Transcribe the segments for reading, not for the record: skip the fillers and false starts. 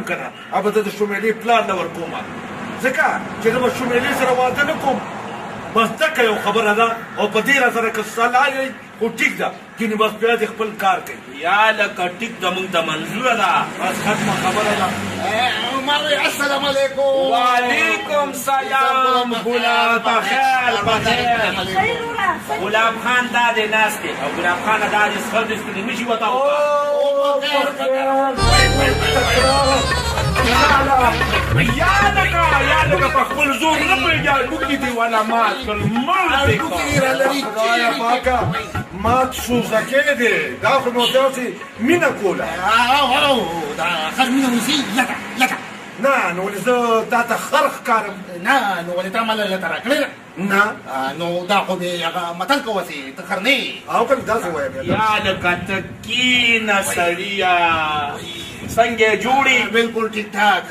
کنه هغه زه د شمیلې پلار له ورکوم، ځکه چې زه به شمیلې سره واده نه کوم. بس دکه یو خبره ده، او په دې را سره که سلا یئ خو ټیک ده، ځینې بس بیا دې خپل کار کوي. یا لکه ټیک ده، مونږ ته منظوره ده. بس ختمه خبره ده. السلام علیکم. وعلیکم سلام. ګلاب په خیر، په خیر. ګلاب خان دا دی ناست دی، او ګلاب خان دا دی څښل دې ستړي نه شي وته. یا لکه په خپل زور نه پوهېږي، هډوکي دې والا مات کړل، مړ دې کړ. خدایه پاکه، مات سوزکی دی، دا خو نو داسې مینه کوله. دا خر مینه وسی لکه لکه نه، نو ولې زه تا ته خر ښکارم؟ نه، نو ولې تا ماله لته راکړې ده؟ نه، نو دا خو به هغه متل کوه چې ته خر نه یې. او که داسې وایه بیا. یا لکه ته کښېنه سړیه، څنګه یې جوړې؟ بالکل ټیک ټاک.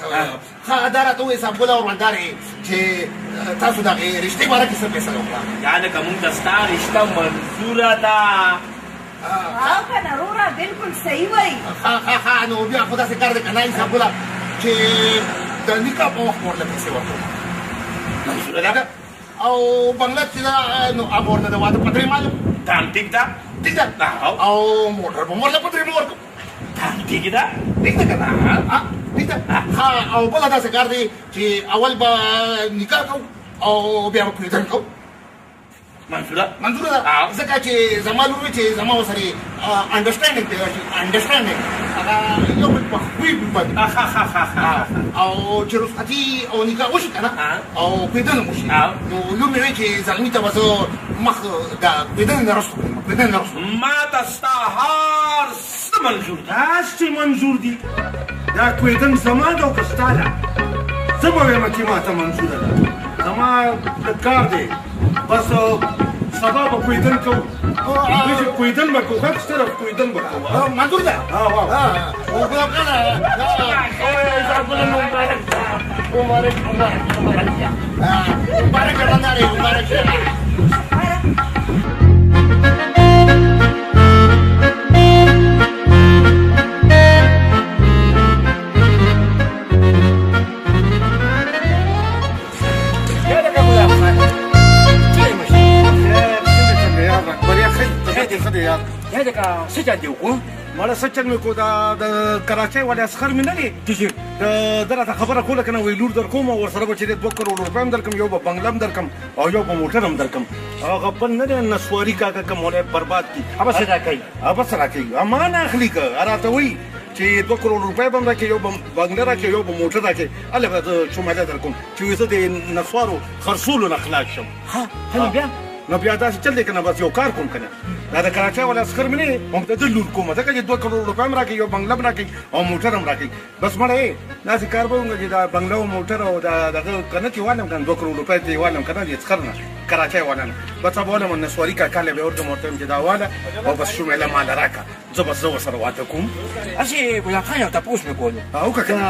ښه، دا راته ووایه صاحب ګله وروندارې چې تاسو د هغې رشتې باره کې څه فیصله وکړه؟ یا لکه مونږ ته ستا رشته منظوره ده. او که نه وروره، بالکل صحیح وایي. ښه ښه ښه، نو بیا خو داسې کار دی که نه صاحب ګله چې د نکاح په وخت ورله پیسې ورکوم، منظوره ده؟ او بنګله چې ده نو هغه ورله د واده په درې مالم. دا هم ټیک ده. ټیک ده. او موټر به ورله په درېمو ورکوم. دا هم ټیک ده. ټیک ده که نه؟ ټیک ده. ښه، او بله داسې کار دی چې اول به نکاح کوو او بیا به کویدن کوو. منظوره. منظوره ده، ځکه چې زما لور وي چې زما ورسره انډرسټینډینګ پیدا شي، انډرسټینډینګ هغه یو بل په خوی باندې. او چې رخصتي او نکاح وشي که نه او کویدن هم وشي، نو لور مې وایي چې زلمي ته به زه مخ د کویدن نه وروسته کوم، کویدن نه وروسته. ما ته ستا هر څه منظور دي. داسې منظور دي؟ دا کویدن زما ده او که ستا ده؟ زه به وایم چې ما ته منظوره ده، زما د کار دی. بس سبا به کویدن کوو، چې کویدن به کوو، غږ صرف کویدن به کوو. منظور ده. مبارک مبارک مبارک مبارک مبارک. څه چل دی وکړو؟ مړه څه چل مې کو، دا د کراچۍ والې اصغر مې نه دی ده راته خبره کوله که نه، وایي لور در کوم او ورسره به چې دی 2 کروړ روپۍ هم درکړم، یو به بنګله هم درکړم او یو به موټر هم درکړم. هغه بل نه دی نسواري کاکه که مولای برباد کړي. هغه څه راکوي؟ هغه څه راکوي؟ امان اخلي که راته وایي چې 2 کروړ روپۍ به هم راکړې، یو به بنګله راکړې، یو به موټر راکړې، هله به زه شماله در کوم چې زه د نسوارو خرڅولو نه خلاص شم. ښه، نو بیا؟ نو بیا داسې چل دی که نه، بس یو کار کوم که نه، دا د کراچۍ والا اصغر مې نه دی، هم د ده لور کوم، ځکه چې 2 کروړ روپۍ هم راکوي، یو بنګله هم راکوي او موټر هم راکوي. بس مړه یې داسې کار به وکړم چې دا بنګله او موټر او دا دغه که نه چې والم که نه، 2 کروړ روپۍ ترې والم که نه، د اصغر نه کراچۍ والا نه، بس هغه والم نسواري کاکا له به ورکړم، ورته وایم چې دا واله او بس شمیله ماله راکړه، زه بس زه ورسره واده کوم. هسې ګلاب خان یو تپوس مې کولو. وکړه که نه.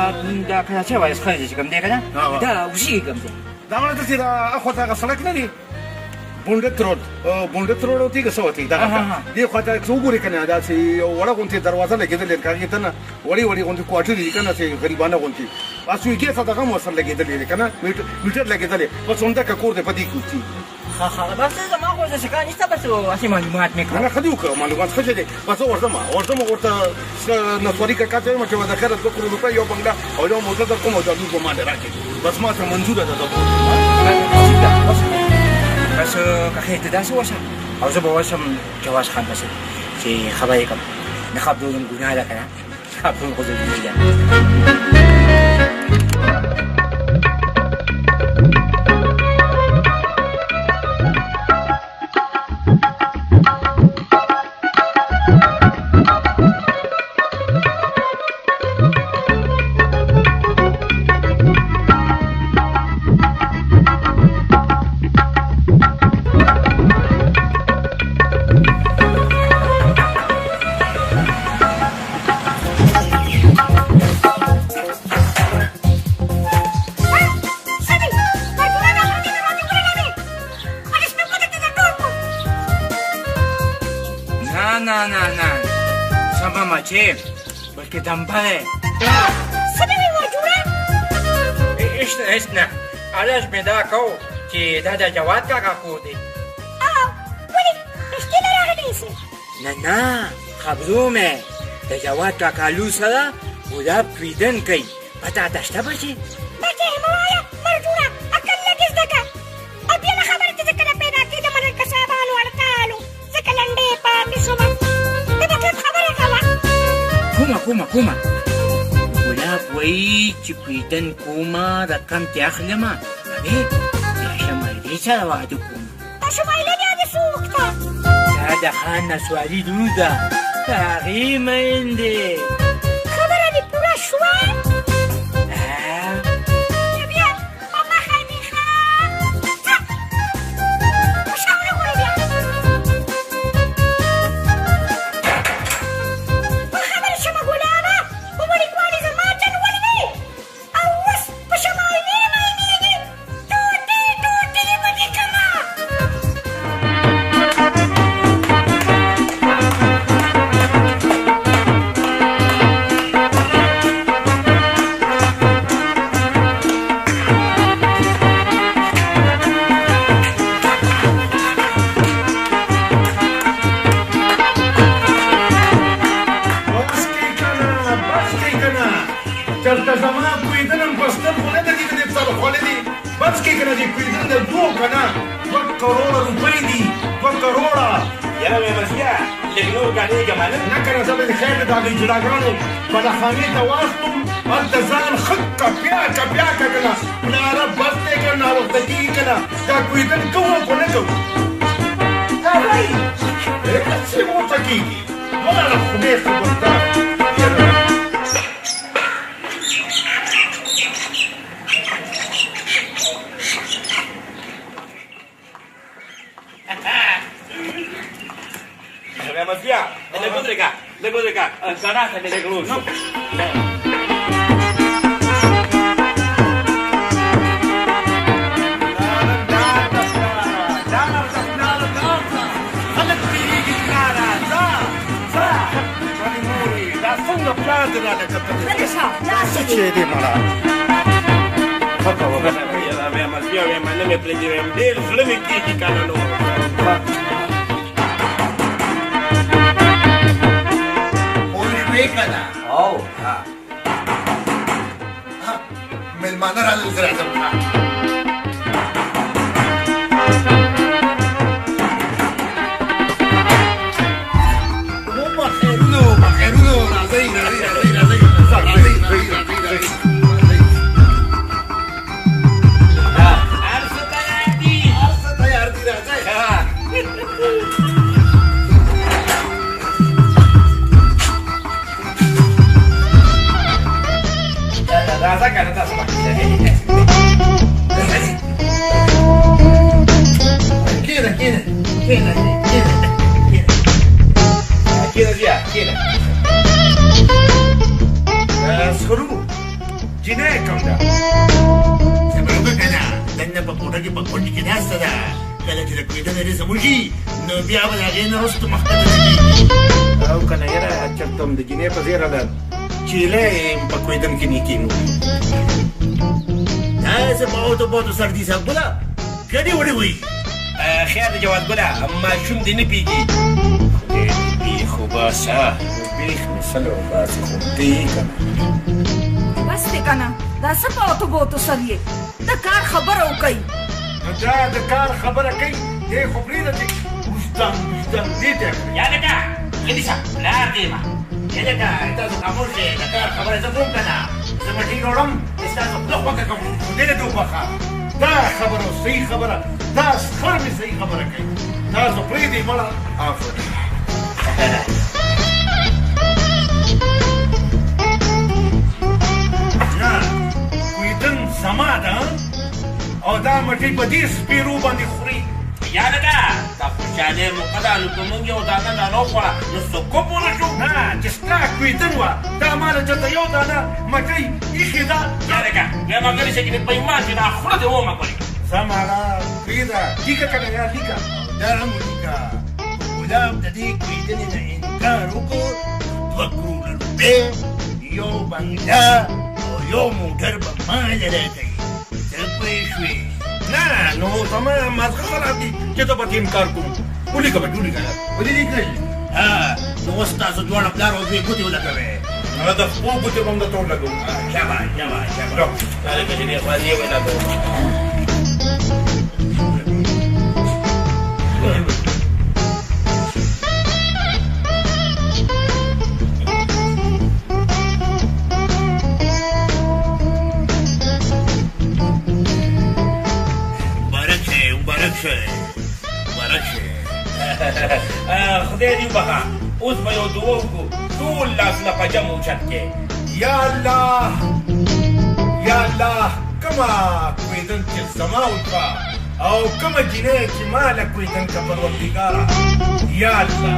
دا کراچۍ والا اصغر چې کوم دی که نه، دا اوسېږي کوم ځای؟ دا مړه داسې دا اخوا ته هغه سړک نه دی، بونډت روډ، بونډت روډ وتی که څه وتی، دغه دې خوا ته څه وګورې که نه، داسې یو وړه غوندې دروازه لګېدلې ده، هغې ته نه وړې وړې غوندې کوارټرې دي که نه، چې غریبانه غوندې، بس یو ګیس دغه هم ورسره لګېدلې دی که نه، میټر لګېدلی، بس همدغه کور دی په دې کې اوسېږي. ښه ښه، بس زما خو داسې کار نشته، بس هسې معلومات مې کړل. نه ښه دې وکړه، معلومات ښه دی. بس زه ورځم، ورځم ورته نسواري کاکا ته وایم چې د خیره 2 کروړ روپۍ، یو بنګله او یو موټر در کوم او دا لور به ما له راکړې، بس ما ته منظوره ده. بس که خیر ته داسې وشه، او زه به ورشم جواز خان پسې چې خبر یې کړم، نه خبرولم ګناه ده که نه، خبرول خو ضروري ده. نه نه نه، سمه مچې، بلکې دمبه دی. څه دې ویل؟ هېڅ نه، عرض مې دا کو چې دا د جواد کاکا کور دی. او ولې رښتیا نه راغلی یې؟ نه نه، خبرو مې د جواد کاکا لور سره ګلاب کویدن کوي. پته ته شته بچې؟ بچې مه وایه مرجوړه، عقل لږ زده کړه. او بیا نه خبره چې زه کله پیدا کېدم د کسابانو اړتالو، ځکه لنډې پاتې شوم. ته د کلب خبره کوه. کومه کومه کومه؟ ګلاب وایي چې کویدن کومه رقم ترې اخلمه، ابې بیا شمایلې سره واده کوم. دا شمایله بیا د څوک ده؟ دا د خان نسواري لور ده، د هغې میین دی. خبره دې پوره شوه؟ بیا په مخه مې ښه. ځه په شا ونه ګورې بیا. په خبره شمه ګلابه، په وړوکوالي زما چل ولې او اوس په شمایلې مینېږي. ټوټې ټوټې دې به دې کړه. بس کوي که نه، بس کوي که نه، چېرته زما کویدن هم په سترګو نه ده لیدلې، سر خولې دي. بس کوي که نه، دې کویدن د دوو که نه 2 کروړه روپۍ دي، 2 کروړه. یاره مېلمستیا لږ نور ګڼېږه منه. نه که نه، زه به د خیر د هغې جوړاګانو بالاخانې ته واستم، هلته ځان ښه کپیا کپیا که که نه. پلاره بس دی که نه، ناوخته کېږي که نه، دا کویدن کوو که نه کوو؟ څه ورته کېږي؟ ولاړه خدای خبردار. مېلمستیا لږ ودرېږه، لږ ودرېږه، ګڼا ته مې لږ روز شو. خلک تېرېږي پلاره، ځه ځه. ولې مورې دا څنګه پلار دې راله کتلی؟ غلی شه، دا څه چی دی مړه؟ یاره مېلمستیا وایم نه مې پرېږدي، وایم ډېر زړه مې کېږي که نه نور. پوه شوې که نه؟ او مېلمانه راغلل، زه راځم. په خیرونو، په خیرونو، راځئ راځئ راځئ راځئ راځئ راځئ راځئ راځئ. هر څه تیار دي؟ هر څه تیار دي، راځئ. راځه که نه تاسو کښېنه کښېنه کښېنه کښېنه. کښېنه زیه، کښېنه. سخرو جینۍ کوم ده؟ صبر وکړه که نه، دننه په کوټه کې په کونج کې ناسته ده. کله چې د کویدنې رزم وشي نو بیا به د هغې نه وروسته مخته نه کېږي. او که نه یاره چېرته هم د جینۍ په ځای راله چیلې یې په کویدن کې نه کېنو. دا څه په اوتو بوتو سر دي صاحب ګله، ګډې وډې وایي. خیر دی جواد ګله، ماشوم دې نه پیږي. خدای دې بیخ وباسه، بیخ مې سل وباسي، خو دی که نه. بس دی که نه، دا څه په اوتو بوتو سر یې؟ د کار خبره وکړئ. نو دا د کار خبره کوي، دی خو پرېږده چې وجدان وجدان دې ته کړې. یا لکه غلی شه، پلار دی ما. یا لکه تاسو خاموش شئ، د کار خبره زه کوم که نه، زه مټۍ راوړم ستاسو خوله خوږه کوم. خدای دې وبخښه، دا خبره صحیح خبره، دا سخر مې صحیح خبره کوي. تاسو پرېږدئ مړه. آفرین. نه کویدن زما ده او دا مټۍ په دې سپېرو باندې خوري. یا لکه دا خوشحالۍ موقع ده، نو که موږ یو دانه دانه وخوړه نو څه پوه نه شو. نه چې ستا کویدن وه، دا ما له چېرته یو دانه مټۍ ایښې ده. یا لکه بیا ما غلی شه، چې په ایمان چې دا خوله دې ومه کړې. ځه مالا پرېږده، لیکه که نه یا لیکه. دا هم ولیکه، ګلاب د دې کویدنې نه انکار وکړو، 2 کروړه روپۍ، یو بنګله او یو موټر به ما له راکوي. نه نو زما مازغه خراب دي چې زه به ترې انکار کوم. ولیکه بچي، ولیکه. ولې لیکل؟ نو اوس تاسو دواړه پلار او زوی ګوتې ولګوئ. هغه د خپو ګوتې به هم درته ولګوم. شاباش شاباش شاباش. هلکه چې دې خوا دې ولګوم. خدای دې وبخښه، اوس به یو دعا وکړو، ټول لاسونه په جمع اوچت کړئ. یا الله یا الله، کومه کویدن چې زما وکړه او کومه جینۍ چې ما له کویدن که پروردګاره، یا الله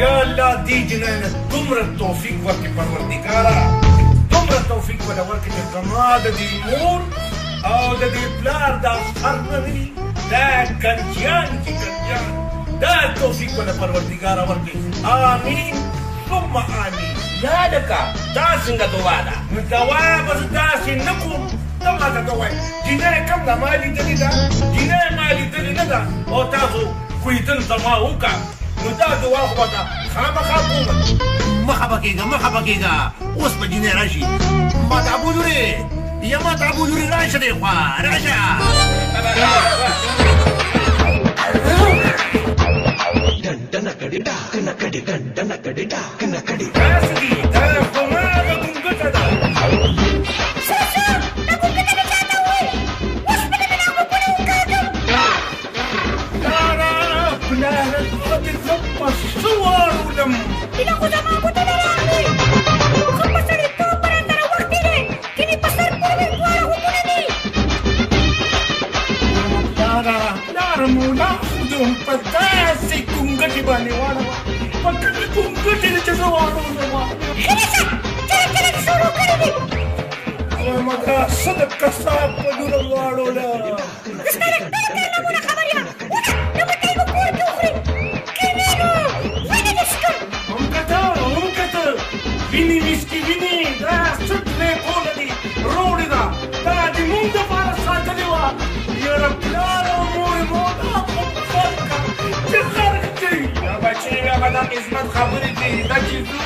یا الله دې جینۍ له دومره توفیق ورکړي پروردګاره، دومره توفیق وله ورکړي چې زما د دې مور او د دې پلار دا سر نه وي، دا کنجیان چې کنجیان، دا توفیق وله پروردګاره ورکړي. آمین ثم آمین. یا لکه دا څنګه دعا ده؟ نو دعا به زه داسې نه کوم. ته ماته ته وایې جینۍ کوم ده؟ ما لیدلې ده؟ جینۍ ما لیدلې نه ده او تاسو کویدن زما وکړه، نو دا دعا خو به خامخا کوم. مه خفه کېږه، مه خفه کېږه، اوس به جینۍ راشي. ما ته ابو لورې، یما ته ابو لورې، راشه دې خوا راشه. داسې دي، دا خو ما د ګونګټه ده. څه څه دا ګونګټه مې چا ته وویل؟ اوس به دې مې غوږونه وکاږم. پلاره پلاره، زه دې زه په څه واړولم؟ ایله خو زما ګوته نه راغلې. ښه په سړیتوب به راته راوښتې دی، کینې په سر پورې مې دواړه غوږونه دي. پلاره پلاره، مولا خو دې هم په داسې ګونګټې باندې واړوه، په کومې ګونګټې دې چې زه واړولم؟ ښه شه، چرې چرې دې شروع کړې دي. وایم دا څه د قصاب په لوره واړوله؟ زه ستا د ټول کارنامو نه خبر یم. ونه نو مټۍ به کور کې وخوري، کینې نو وینې دې څښم. هم کته هم کته، وینې ویسکي وینې، دا څه ترې کوله دي روړې ده، دا دې مونږ دپاره ساتلې وه. یاره پلار او مور مو دا خو غرق کړه چې غرق کړي. یا بچي بیا به دا قسمت خبرې کوي، دا چې ځو.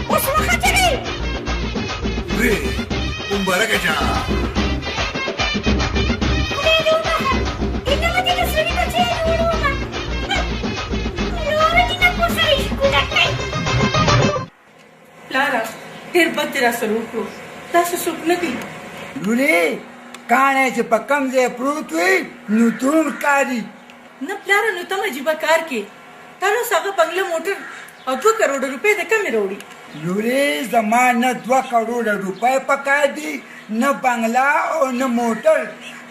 اوس وخاچوي. لورې مبارکه شه. خدای دې وبخښه، ایله به دې د سړي بچی جوړومه. نوره دې نه پوسوي ښکله کړئ. پلاره ډېر بد دې راسره وکړو، داسې څوک نه دي. لورې کاڼی چې په کوم ځای پروت وي نو دروند ښکاري. نه پلاره، نو ته هم عجیبه کار کې. تا اوس هغه بنګله، موټر او 2 کروړه روپۍ د کمې راوړي. لورې زما نه 2 کروړه روپۍ پکار دي، نه بنګله او نه موټر.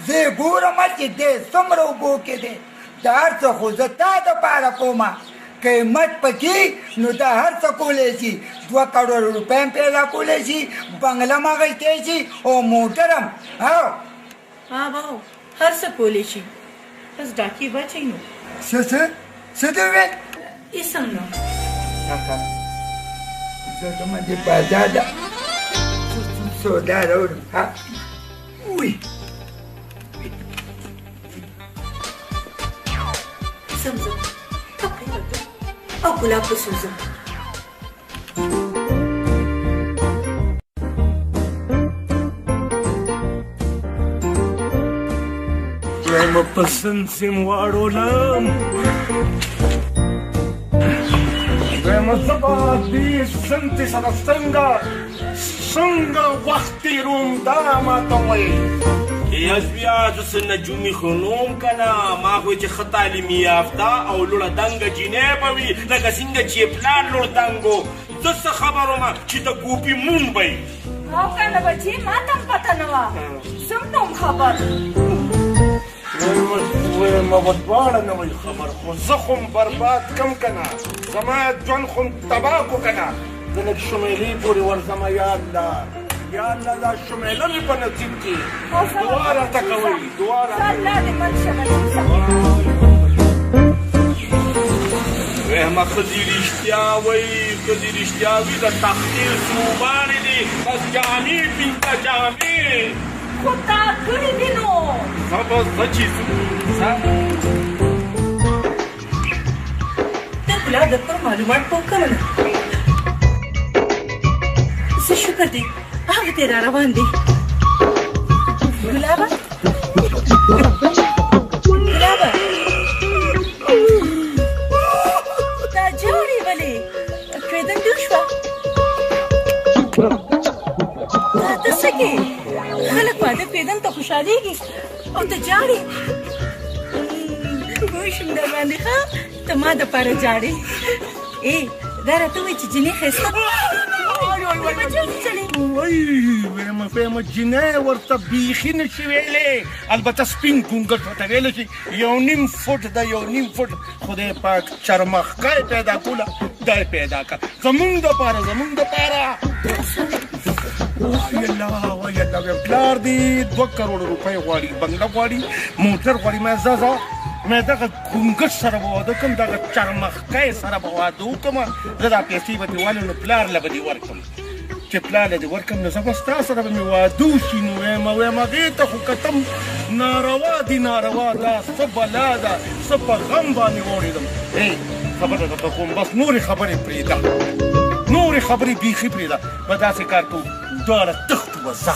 زه یې ګورم چې دی څومره اوبو کې دی. دا هر څه خو زه تا دپاره کومه، که همت پکې نو دا هر څه کولی شي. 2 کروړه روپۍ هم پیدا کولی شي، بنګله هم اخیستی شي او موټر هم. ها ها واو، هر څه کولی شي، بس ډاکې واچوي نو. څه څه څه دې وویل؟ هېڅ هم نه. کاکا زه ځم دې بازار ته سودا راوړم. ها وی ځم ځم او ګلاب پسې وځم. وایم په سنسیم واړولم، وایم زه به دې سنتې سره څنګه څنګه وخت تېروم، دا ماته وایي. یا زویا، زه څه نجومي خو نه وم که نه، ما خو چې ښه تعلیمي یافته او لوړه دنګه جینۍ به وي، لکه څنګه چې یې پلار لوړ دنګ و. زه څه خبر وم چې د ګوپي مونږ به وي. او که نه بچې، ما ته هم پته نه وه، زه هم نه وم خبر. وایم به دواړه نه وئ خبر، خو زه خو هم برباد کم که نه، زما ژوند خو هم تباه کړو که نه. زه لږ شمیلې پورې ورځمه. یا الله یا الله، دا شمیله مې په نصیب کې. دعا راته کوئ، دعا راته. الله دې مل شه بچې. وهمه ښځې رښتیا وایي، ښځې رښتیا وي، د تختې صوباڼې دي، بس جامې پنځه جامې. خو تا کړي دي نو. زه به زه چې ځه. د ګلاب د کور معلومات په وکړه نه. زه شکر دی هغه دی را روان دی. ګلابه ګلابه دا جاړې ولې کوېدن دې وشوه؟ دا ته څه کې؟ خلک واده کوېدن ته خوشحالېږي او ته جاړې. پوه شوم در باندې، ښه ته ما دپاره جاړې. ای دا راته ووایه چې جینۍ ښایسته ویم جینۍ ورته بیخي نه شي ویلی، البته سپین ګونګټ ورته ویلی شي. 1.5 فوټ ده، 1.5 فوټ. خدای پاک چرمخکه یې پیدا کوله، دا یې پیدا کړه زمونږ دپاره، زمونږ دپاره. وای الله وای الله. ویم پلار دې 2 کروړه روپۍ غواړي، بنګله غواړي، موټر غواړي. ما ځه ځه مې دغه ګونګټ سره به واده کوم، دغه چرمخکۍ سره به واده وکړم. زه دا پیسې به دې والم، نو پلار له به دې ورکړم. چې پلار له دې ورکړم نو زه به ستا سره به مې واده وشي. نو وایم هغې ته خو کتم ناروا دي، ناروا ده، څه بلا ده، څه په غم باندې واورېدم. ای خبره درته کوم، بس نورې خبرې پرېږده، نورې خبرې بیخي پرېږده. به داسې کار کوو، دواړه تښتو به ځه.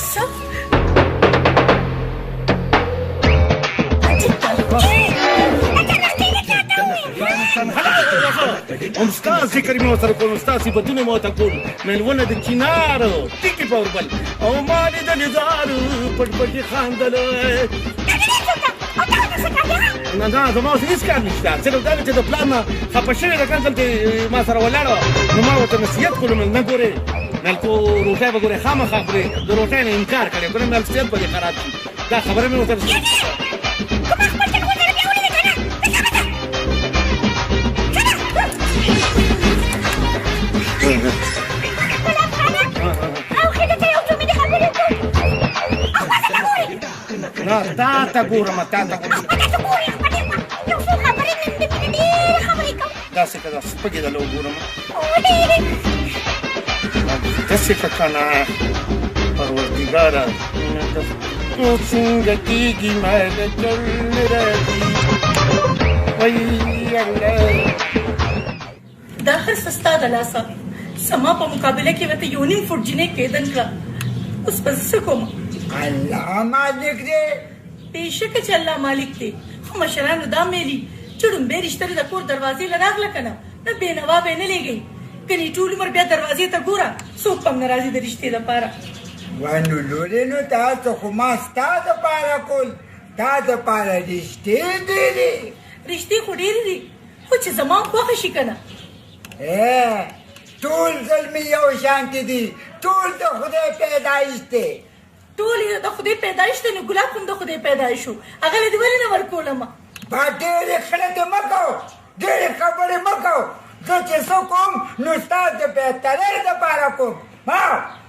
هم ستا ذکر مې ورسره کول، ستا صفتونه مې ورته کول. مېلونه د چینار ټیکې په اوربل او ما لیدلې ځار پټ پټ یې خاندل. نه نه زما اوس هېڅ کار نشته، صرف دا چې د پلار نه خفه شوې ده که نه، دلته ما سره ولاړه نو ما ورته نصیحت کولو. مې نه ګورې ملکو روټۍ به ګورې خامخا خورې، د روټۍ نه انکار کړی که نه مې صحت به دې خراب شي. دا خبره مې ورته نه تا ته ګورم، تا ته ګورم. داسې که دا سپږې دله وګورم، داسې که که نه پروردګاره څنګه کېږي ما د چل نه راځي. وای الله دا هر څه ستا د لاسه. زما په مقابله کې ورته 1.5 فوټ جینۍ کېدن کړه. اوس به زه څه کوم؟ الله مالک دی. بېشکه چې الله مالک دی، خو مشرانو دا ویلي چې ړومبی رشته دې د کور دروازې له راغله که نه، نو بېنوا به یې نه لېږئ، کنې ټول عمر بیا دروازې ته ګوره څوک به هم نه راځي د رشتې دپاره. وه نو لورې، نو تاسو خو ما ستا دپاره کول، تا دپاره رشتې ډېرې. رشتې خو ډېرې دي، خو چې زما هم خوښه شي که نه. ټول زلمي یو شانتې دي، ټول د خدای پیدایش دی. ټول یې د خدای پیدایش دی، نو ګلاب هم د خدای پیدایش شو، هغه له دې ولې نه ورکولم؟ با ډېرې خلطې مه کوه، ډېرې خبرې مه کوه. زه چې څه کوم نو ستا د بهترۍ دپاره کوم. ها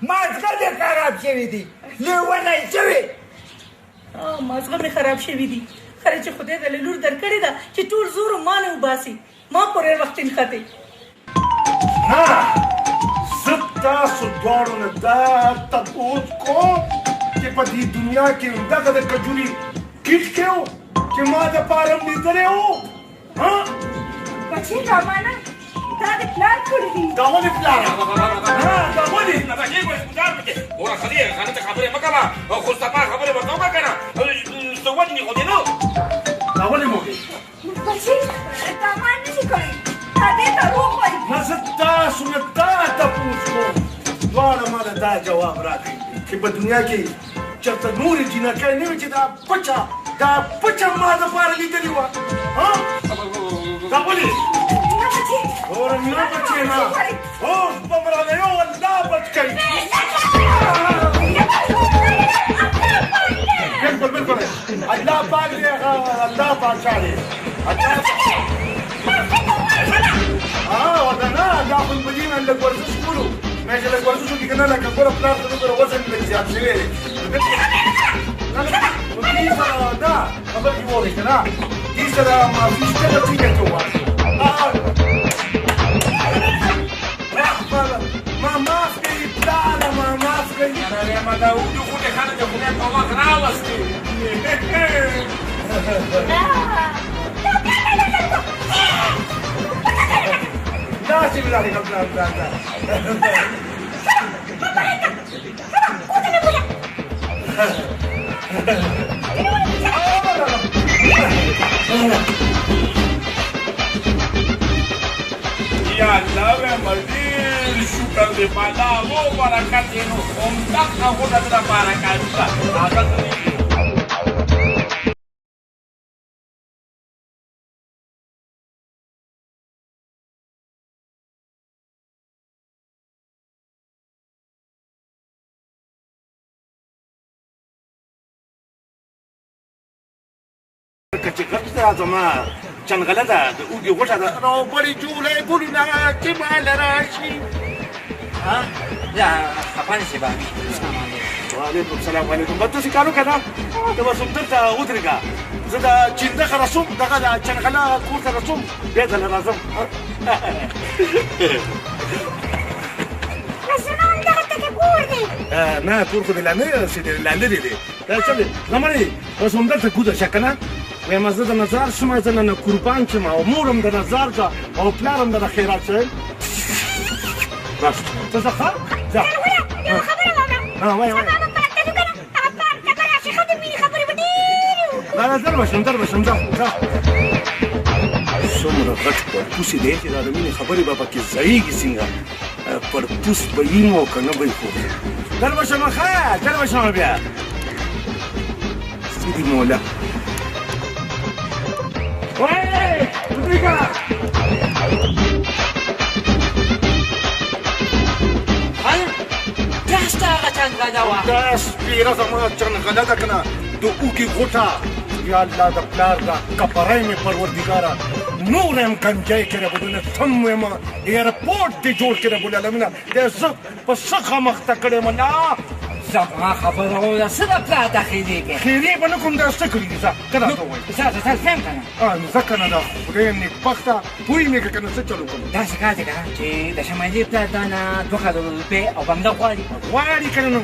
مازغه دې خراب شوي دي، لیونی شوې. مازغه مې خراب شوي دي. خره چې خدای د له لور درکړې ده چې ټول زور ما نه وباسي، ما پورې هر وخت نښتې. نه زه تاسو دواړو نه دا تپوس کوم چې په دې دنیا کې دغه د کجوري کیټ کې و چې ما دپاره هم لیدلی و؟ ها بچې رامانه دا دې پلار کړي دي. دا ولې پلار؟ ها دا ولې؟ نه بچې ګورې ګوزار پکې ګوره ښځې غلطې خبرې مه کوه، خو صفا خبرې ورته وکړه که نه څه وژني خو دې نه. دا ولې موږ بچې دا ما نه شي کړی، دا دې دروغ وایي. نه زه تاسو نه دا تپوس کوم، دواړه ما له دا جواب راکړئ چې په دنیا کې چېرته نورې جینکۍ نه وي چې دا پچه دا پچه ما دپاره لیدلې وه؟ ها دا ولې؟ ګوره نه بچې نه اوس به مې راله یو الله بچ کوي. بالکل بالکل الله پاک دی، هغه الله پاچا دی. ها ورته نه دا خو په دې باندې لږ ورزش کولو، مې چې لږ ورزش وکړي که نه لکه ګوره پلار ته ګوره وزن لږ زیات شوی دی. نه نه دې سره دا خبره کې وورې که نه دې سره معافي شته به څنګه ته ووایې؟ دا اوږدې غوټې ښه د خدای په وخت راوستې. داسې مې لارې کړم. یا الله وایم ډېر شکر دی په الله مو برکت یې نو همدغه غوټه د لپاره کافي ده. هغه که چې غټ ده زما چنغله ده، د اوږې غوټه ده، راوبلې جوړې ګلونه چې ماله راشي. لا خفه نه شې بابي. وعلیکم سلام. وعلیکم. بس داسې کار وکړه، ته بس همدلته ودرېږه، زه د چیندخه رسوم، دغه د چنغله کور ته رسوم، بیا درله راځم. زما همدغه ټکی کور دی. نه، کور خو دې لا نه رسېدلی، لا لرې دی. دا څه دی زمري؟ بس همدلته کوزه شه که نه وایم زه د نظر شم، زه نه قربان شم، او مور هم د نظر شه او پلار هم د خیرات شه. بس ته ځه، ښه ځه. یوه خبره واوره. وایه وایه. سبا به پارک ته ځو که نه؟ هغه پارک ته به راشې، ښه د مینې خبرې به ډېرې وکړو. نه نه، در به شم، در به شم، ځه ځه. څومره غټ پرپوسې دی چې دا د مینې خبرې به پکې ځایېږي څنګه؟ پرپوس به یم او که نه به یې؟ خو در به شم، ښه در به شم بیا. سیدي مولا وای ودرېږه. دا ستا هغه چنګله وه؟ دا سپېره زما چنغله ده که نه، د اوږې غوټه. یا الله، د پلار دا کپری مې پروردګاره نور هم کنجی کړی بدونه سم وایم، ایرپورټ دې جوړ کړی رب العالمینه. دی زه په څه غم اخته کړی یم الله. زما خبره واوره، څه د پلار ته خېرېږې؟ خېرې به نه کوم، دا څه کړي دي؟ ځه ته راته ووایه. زه فهم که نه؟ نو ځه که نه، دا خدای نېکبخته پوه مې که نه څه چل وکړم. داسې کار دی که نه چې د شمایلې پلار تا نه 2 کروړه روپۍ او بنګله غواړي. غواړي که نه؟ نو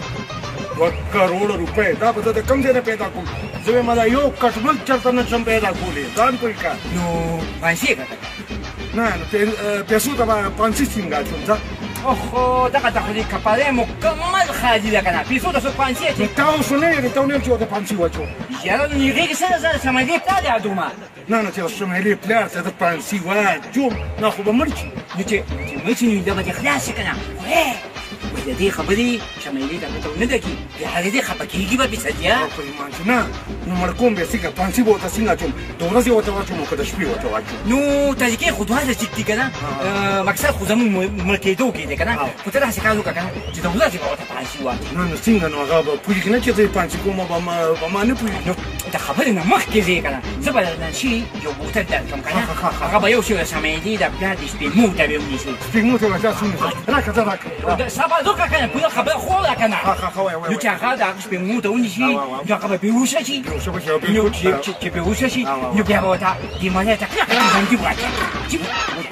2 کروړه روپۍ دا به زه د کوم ځای نه پیدا کوم؟ زه وایم دا یو کټمل چېرته نه شم پیدا کولی، ځان پوه کړه. نو پانسي یې کړه. نه نو پیسو ته به پانسي څنګه اچوم؟ ځه. اوخو دغه ته خو دې کپړی مکمل خالي ده که نه، پیسو ته څوک پانسي اچوي؟ تا اوس نه ویلې، تا ونه ویل چې ورته پانسي واچوم. یاره نو هغې کې څه ده، زه د شمایلې پلار یادومه. نه نه، چې شمایلې پلار ته زه پانسي واچوم نه خو به مړ شي. نو چې مړ شي نو دا به دې خلاص شي که نه؟ وایي د دې خبرې شمایلې ته پته ونه لګي، بیا هغې دې خفه کېږي به بېسدیا. په ایمان چې نه. نو مړ کوم بیا څنګه پانسي به ورته څنګه اچوم؟ د ورځې ورته واچوم او که د شپې ورته واچوم؟ نو طریقې خو دواړه ټیک دي که نه، مقصد خو زموږ مړ کېدو کې دی که نه، خو ته داسې کار وکړه که نه چې د ورځې به ورته پانسي واچوې. نه نو څنګه؟ نو هغه به پوهېږي نه چې زه یې پانسي کوم، به ما نه پوهېږي. نو د خبرې نه مخکې ځې که نه، زه به درنه شي یو بوتل درکړم که نه، هغه به یو شی شمایلې د پلار د سپېمو ته به ونیسې. سپېمو ته به داسې ونیسم؟ راکړه، ځه راکړه. صبر وکړه که نه، پوره خبره خو وکړه نه. نو چې هغه د هغه سپېمو ته ونیسي نو هغه به بېهوښه شي، نو چې بېهوښه شي نو بیا به ورته دې مالې ته کلکه بندي واچوي.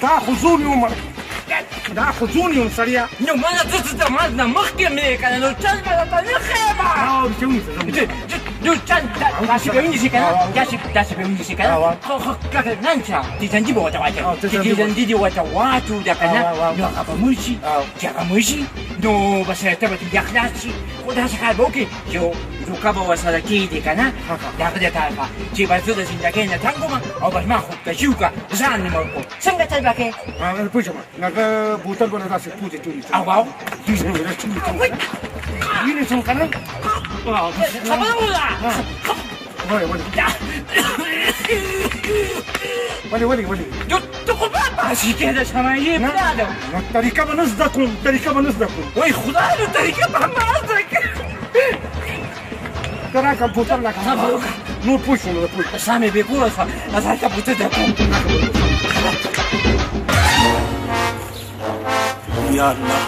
تا خو زور یو، دا خو ځون یم سړیه. نو ما نه ته ما نه مخکې مې که نه، نو چل به درته نه ښیم. نو چل داسې به ونیسي که نه، داسې به ونیسي که نه، خو کلکه نن شه تیزندي به ورته واچوي. چې تیزندي دې ورته واچوله که نه نو هغه به مړ شي، چې هغه مړ شي نو بس ته به ترې خلاص شي. خو داسې کار به وکړې چې دوکه به ورسره کېږدې که نه د هغه د طرفه چې بس زه د زندګۍ نه تنګ وم او بس ما خودکشي وکړه، ځان مې مړ کړو. څنګه چل به کوې؟ پوه شوم. هغه بوتل به داسې پوزې ته ونیسم. او او ونیسم که نه؟ خبره وکړه. ولې ولې ولې ولې ولې؟ ته خو به پاسې کېده شمایلې پلار. نو طریقه به نه زده کوم، طریقه به نه زده کوم. وای خدای، نو طریقه به ما زده کړې. ته راکړه بوتل راکړه. نور پوه شوم، نور پوه. ساه مې بې کوره شوه، زه هلته بوتل در کوم. یا الله،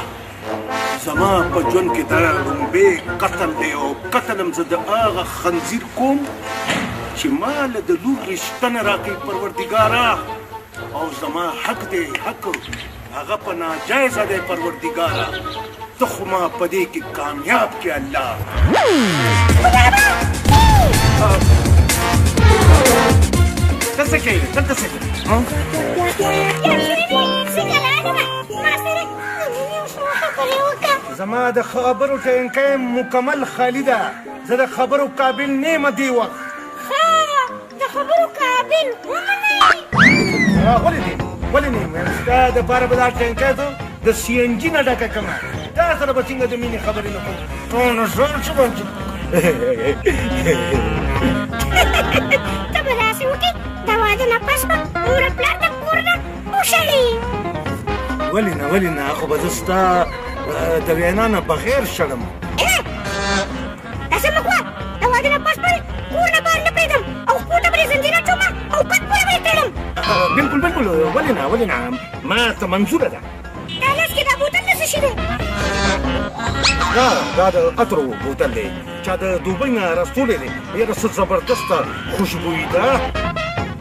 زما په ژوند کې دا لومبی قتل دی، او قتل هم زه د هغه خنزیر کوم چې ما له د لور رشته نه راکوي پروردګاره، او زما حق دی، حق هغه په ناجایزه دی پروردګاره. ته خو ما په دې کې کامیاب کې الله. ته څه کوې؟ دلته څه کوې؟ زما د خبرو ټینکۍ مکمل خالي ده، زه د خبرو قابل نه یم دې وخت. د خبرو قابل هم نه یې؟ ولې نه ولې نه یم؟ ستا دپاره به دا ټینکۍ زه د سي این جي نه ډکه کړم، تا سره به څنګه د مینې خبرې نه کوم؟ ټول ژوند څه باندې ته به داسې وکړې، د واده نه پس به مور پلار د کور نه وشړې. ولې نه ولې نه، خو به زه ستا د وینا نه بغیر شړم. داسې مه کوه، د واده نه پس به کور نه بهر نه پرېږدم او خپو ته به دې زنځیر اچوم او کټ پورې به یې تړم. بلکل بلکل، ولې نه ولې نه، ما ته منظوره ده. دا لاس کې دا بوتل د څه شي دی؟ دا د عطرو بوتل دی، چا د دوبۍ نه راستولی دی. یاره څه زبردسته خوشبویي ده.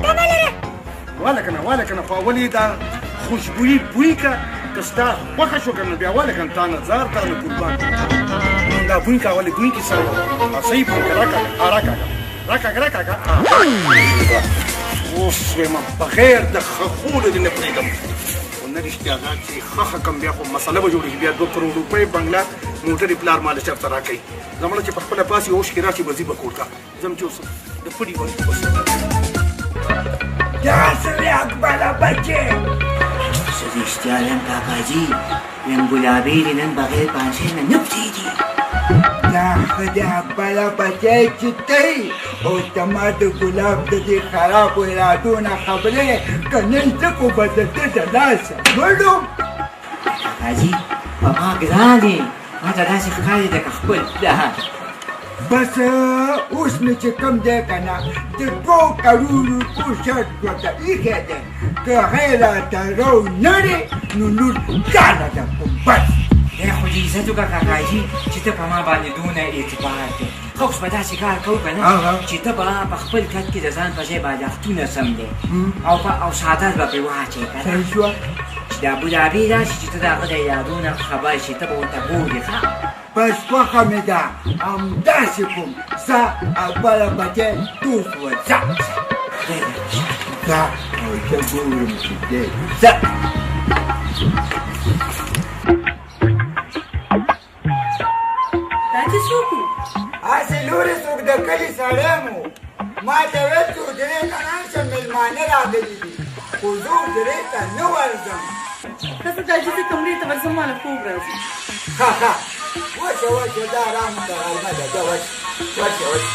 دا مه لره. واله که نه واله که نه، خو اول یې دا خوشبویي بوی که، که ستا خوښه شو که نه بیا واله که نه، تا نه ځار تا نه قربان. دا بوی که اول یې بوی کړي سره صحیح بوی که، راکاږه راکاږه راکاږه راکاږه. اوس وایم بغیر د ښخولو دې نه پرېږدم. نه رښتیا دا چې ښخه کم بیا خو مسله به جوړه شي، بیا 2 کروڑ روپۍ بنګله موټر یې پلار مال چېرته راکوي. زمړه چې په خپله پاسي اوښکې راشي به ځي به کور ته. ځم چې اوس د پړي ورځ اوس. دا څه وې اکبره بچې؟ زه رښتیا وایم کاکاجي، وایم ګلابي دې نن بغیر پانسۍ نه نه پرېږدي. دا ښه دی اکبره بچی چې ته یې او ته ما د ګلاب د دې خرابو ارادو نه خبرې، که نن زه خو به د ده د لاسه مړ وم. کاکاجي په ما ګران یې، ما ته داسې ښکاري لکه خپل پلار. بس اوس مې چې کوم دی که نه د 2 کروڑ روپو شرط ورته ایښی دی، که هغه یې راته راو نه ړې نو نور ځانه در کوم بس. دی خو دې عزت وکړه کاکاجي چې ته په ما باندې دونه اعتبار دی. ښه اوس به داسې کار کوو که نه چې ته به په خپل کټ کې د ځان په ځای بالښتونه سم دی او څادر به پرې واچوې که نه، صحیح شوه. چې دا ګلابي راشي چې ته د هغه د ارادو نه خبر شې، ته به ورته ګورې. ښه بس خوښه مې ده، همداسې کوم. ځه اکبره بچی دوست ورځه. ځه او زه ګورم چې دی. ځه. دا چې څوک و؟ هسې لورې څوک د کلي سړی مو ما ته ویل چې حجرې ته راشه مېلمانه راغلي دي، خو زه حجرې ته نه ورځم. ښه زه د عاجزې کمرې ته ورځم، ما له خوب راځي. ښه ښه ورشه ورشه، دا آرام ده، غرمه ده، ځه ورشه ورشه ورشه.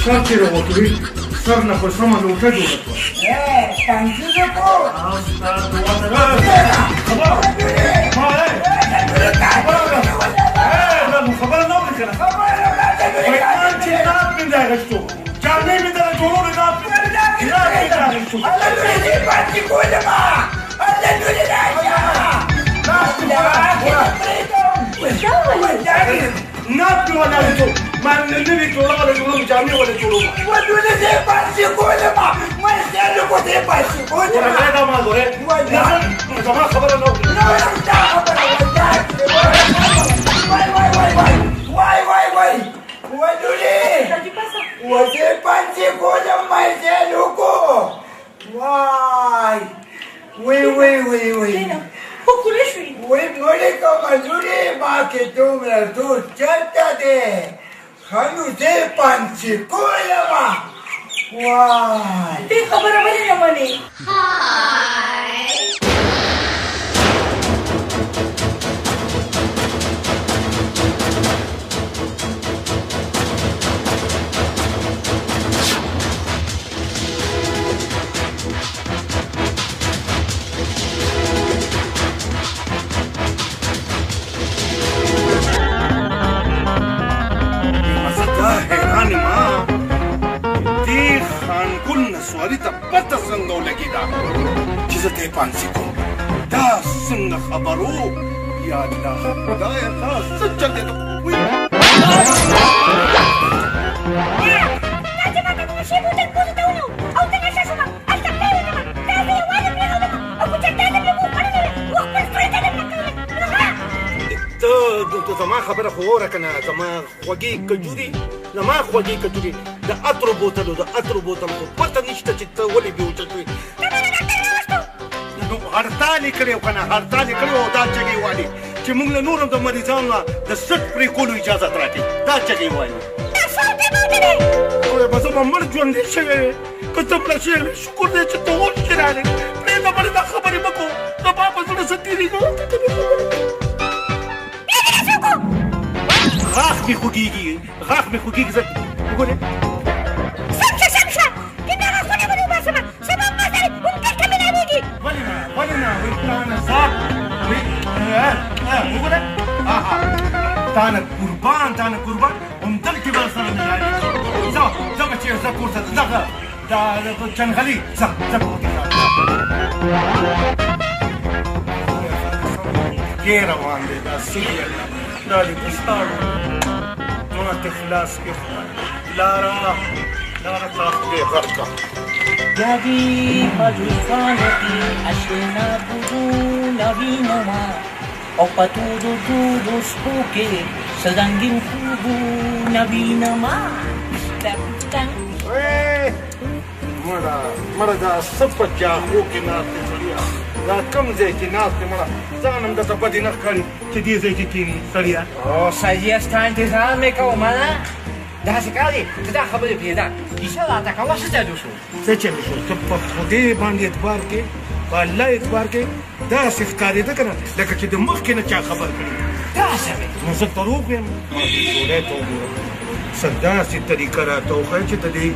سر چې راوتوي سر نه خو سمه لوټه جوړه کړه. پنځه روپو. خبره نه اورې که نه؟ چې ناب مې دی اخیستو، جامې مې درته جوړولې، ناب مې دی اخیستو. ناب مې ولا اخیستو. ما نوې جوړه ولا جوړوم، جامې ولا جوړوم. ولولې زه یې پانسي کولم، ما یې خیال وکړو زه یې پانسي کولم. ورغلی دا ما ګورې، زما خبره نه نه اورم ستا خبره. وای وای وای وای وای وای وای ولولې وزه پانسي کولم، ما یې خیال وکړو. وای وای وای وای وای خو شوې. وای مړې کومه لورې، ما کې دومره زور چېرته دی؟ ښه نو زه یې پانسي کولم. وای دې خبره ولې نه منې؟ حیران یم دې خانګل نسواري ته پته څنګه ولګېده چې زه ته یې پانسي کوم؟ دا څنګه خبرو؟ یا الله خدایه، دا څه چل دی؟ دا چې ما ته د نشې بوتل پوزې ته ونیو او ته نشه شوم، هلته پرېوتم. تا زه یوازې پرېښودم او په چرته دې مې وخوړلې وې، و خپل ستوني ته دې نه کولې. ته زما خبره خو واوره که نه، زما خوږې کجوري، زما خوږې کجوري، د عطرو بوتلو، د عطرو بوتل خو پته نشته چې ته ولې بېهوشه شوې. نو هړتال یې کړی که نه؟ هړتال یې کړی او دا چغې والي چې موږ له نور هم د مریضانو نه د سټ پرې کولو اجازه راکړي، دا چغې والي. به زه به مړ ژوندی شوی وې که ته مړه شوې وې. شکر دی چې ته اوس چې راغلې. پرېږده مړې، دا خبرې مه کوه، زما په زړه څه تېرېږي. غاښ مې خوږېږي، غاښ مې خوږېږي. زه وګورې. سم شه، سم شه، چې دا غاښونه به دې وباسم، سبا ما سره همدلته ملاوېږي. ولې نه، ولې نه؟ وایي تا نه ځاک وګوره، تا نه قربان، تا نه قربان، همدلته به سره ملاوېږي. ځه ځه بچیه، ځه کور ته، دغه دا چنغلي، ځه ځه کور ته. کې روان دی دا څه دی؟ الله دا دې په ستاړو ما ته خلاص کړې. خدای لاره لاره تا خدای غرق کړه. بیا دې په زلفانو کې اشنا ګلونه وینمه او په تورو تورو شپو کې څه رنګین خوبونه وینمه. مړه مړه، دا څه په جاخو کې ناست دی سړیه؟ دا کوم ځای کې ناست دی مړه؟ ځان هم درته بدې نه ښکاري چې دې ځای کې کښېني سړیه؟ او سړیه، ستا انتظار مې کوم. داسې کار دی، ته دا خبرې پرېږده، کیسه راته کوه، څه چل وشو؟ څه چل وشو؟ ته په خدای باندې اعتبار کې، په الله اعتبار کې، داسې ښکارېده که نه لکه چې د مخکې نه چا خبر کړي. داسې مې نو زه دروغ وایم؟ ما دې ډوډۍ ته وګوره، څه داسې طریقه راته وښیه چې د دې